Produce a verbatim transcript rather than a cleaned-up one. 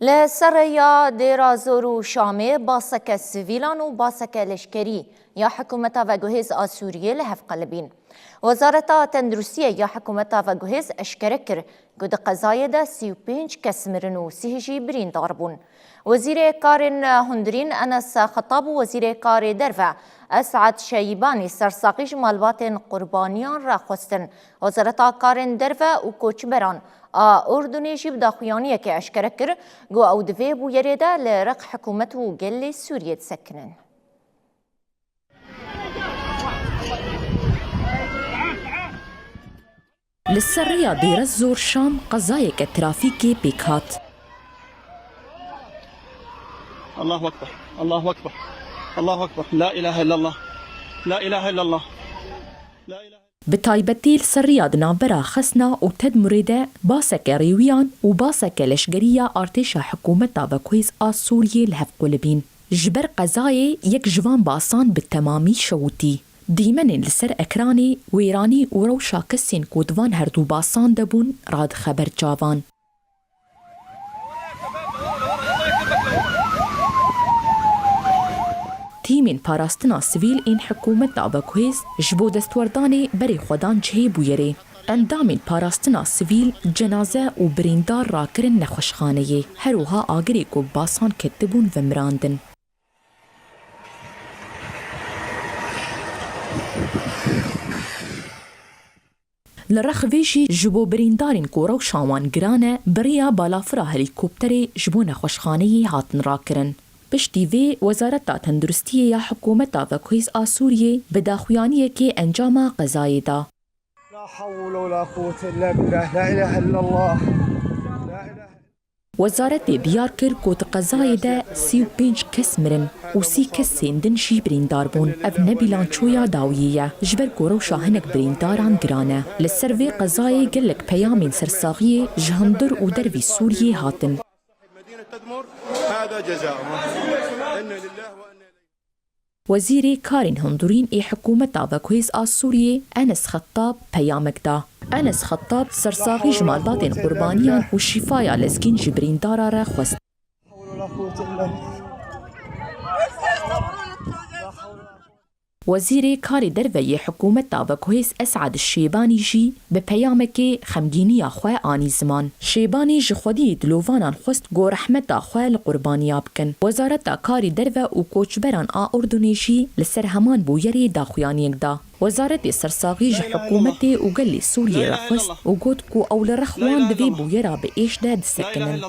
Li ser rêya Dêra Zor û Şamê baseke sivîlan û baseke leşkerî ya hikûmeta veguhêz a Sûriyê li hev qelibîn. Wezareta Tenduristiyê ya hikûmeta veguhêz eşkere kir ku di qezayê de sî û pênc kes mirin û sî jî birîndar bûn. Wezîrê Karên Hundirîn Enes Xetab û Wezîrê Karê Derve Esad Şeybanî sersaxî ji malbatên qurbaniyan re xwestin. Wezareta Karên Derve û Koçberan a Urdunê jî bi daxuyaniyekê eşkere kir ku ew di vê bûyerê de li req hikûmet û gelê Sûriyê disekinin. Li ser rêya Dêra Zor Şam qezayeke trafîkê pêk hat. Allahu Ekber, Allahu Ekber, Allahu Ekber. La ilahe illallah. La ilahe illallah. La ilahe Bi taybetî li ser rêya di navbera Xesna û Tedmurê de baseke rêwiyan û baseke leşkerî ya artêşa hikûmeta veguhêz a Sûriyê li hev qulibîn. Ji ber qezayê yek ji van basan bi temamî şewitî. Dîmenên li ser ekranê wêranî û rewşa kesên ku di van herdu basan de bûn radixe ber çavan. Tîmên parastina sivîl ên hikûmeta veguhêz ji bo destwerdanê berê xwe dan cihê bûyerê. Endamên parastina sivîl cenaze û birîndar rakirin nexweşxaneyê. Her wiha agirê ku bi basan ketibûn vemirandin. Li rex vê jî ji bo birîndarên ku rewşa wan giran e, bi rêya balafira helîkopterê ji bo nexweşxaneyê hatin rakirin. Piştî vê, Wezareta Tenduristiyê ya hikûmeta veguhêz a Sûriyê bi daxuyaniyekê encama qezayê da. La hawle we la quwwete illa billah. La ilahe illallah. La ilahe Wezaretê diyar kir ku di qezayê de sî û pênc kes mirin û sî kesên din jî birîndar bûn. Ev ne bîlançoya dawiyê ye, ji ber ku rewşa hinek birîndaran giran e. Li ser vê qezayê gelek peyamên sersaxiyê ji hundir û dervî Sûriyê hatin. Wezîrê Karên Hundirîn ê hikûmeta veguhêz a Sûriyê Enes Xettab peyamek da. Enes Xettab sersaxî ji malbatên qurbaniyan û şîfaya lezgîn ji birîndara re xwest. Wezîrê Karê Derve yê hikûmeta veguhêz Esad Şêbanî jî bi peyamekê xemgîniya xwe anî ziman. Şêbanî ji xwediyê dilovanan xwest ku rehmeta xwe li qurbaniya bikin. Wezareta Karê Derve û Koçberan a Urdunê jî li ser heman bûyerê daxuyaniyek da. Wezaretê sersaxî ji hikûmetê û gelê Sûriyê re xwest û got ku ew li rex wan di vê bûyera bi êş de disekinin.